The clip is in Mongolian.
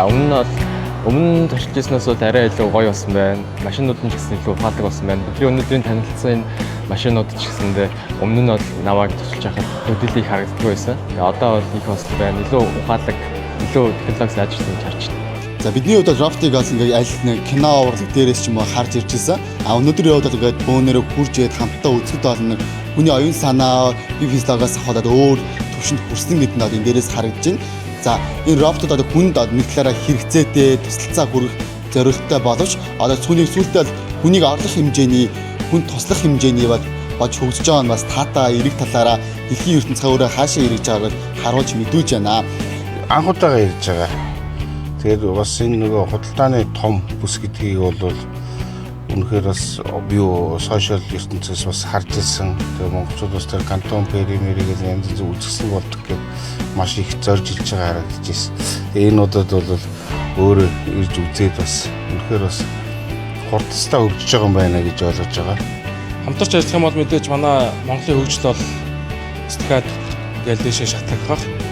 А өмнө нь бол өмнө туршилж ирснээс бол арай илүү гоё болсон байна. Машинууд нь ч гэсэн илүү ухаалаг болсон байна. Бидний өнөөдрийн танилцсан энэ машинууд ч гэсэндээ өмнө нь бол намайг туршилж байхад төдийлөн их харагддаггүй байсан. Тэгээ одоо бол их болсон байна. Илүү ухаалаг, илүү технологи сайжирсан гэж харж байна. За, бидний хувьд бол роботыг бас ингээд аль нэг кино урлаг дээрээс ч юм уу харж ирж ирсэн. А өнөөдрийн хувьд бол ингээд бөөнөрөө хурж ирээд хамтдаа үзэхэд бол нэг хүний оюун санаа, бие физиологоос ахуулаад өөр төвшөнд хүрсэн гэдэг нь бол энэ дээрээс харагдаж байна. За, энэ роботууд одоо хүнд одоо нэг талаараа хэрэгцээтэй тусалцаа хүргэх зорилттой боловч одоо түүнийг сүүлдээ бол хүнийг орлох хэмжээний, хүн туслах хэмжээний бол болж хөгжиж байгаа нь бас таатай эрэг талаараа дэлхийн ертөнцийн өөрөө хаашаа эргэж байгааг бол харуулж мэдүүлж байна. Анх удаага ирж байгаа. Тэгээд бас энэ нөгөө худалдааны том бүс гэдгийг бол үнэхээр бас юу social ертөнцөөс бас харж ирсэн. Тэгээд монголчууд бас тэр Canton Fair мэрийг янз янз үзэсгэлэн болдог гэд маш их зорж ирж байгаа харагдаж ирсэн. Тэгээд энэ удаад бол өөрөө ирж үзээд бас үнэхээр бас хурдтай хөгжиж байгаа юм байна гэж ойлгож байгаа. Хамтарч ажиллах юм бол мэдээж манай Монголын хөгжил бол бас дахиад ингээл дээшээ шатлагдах.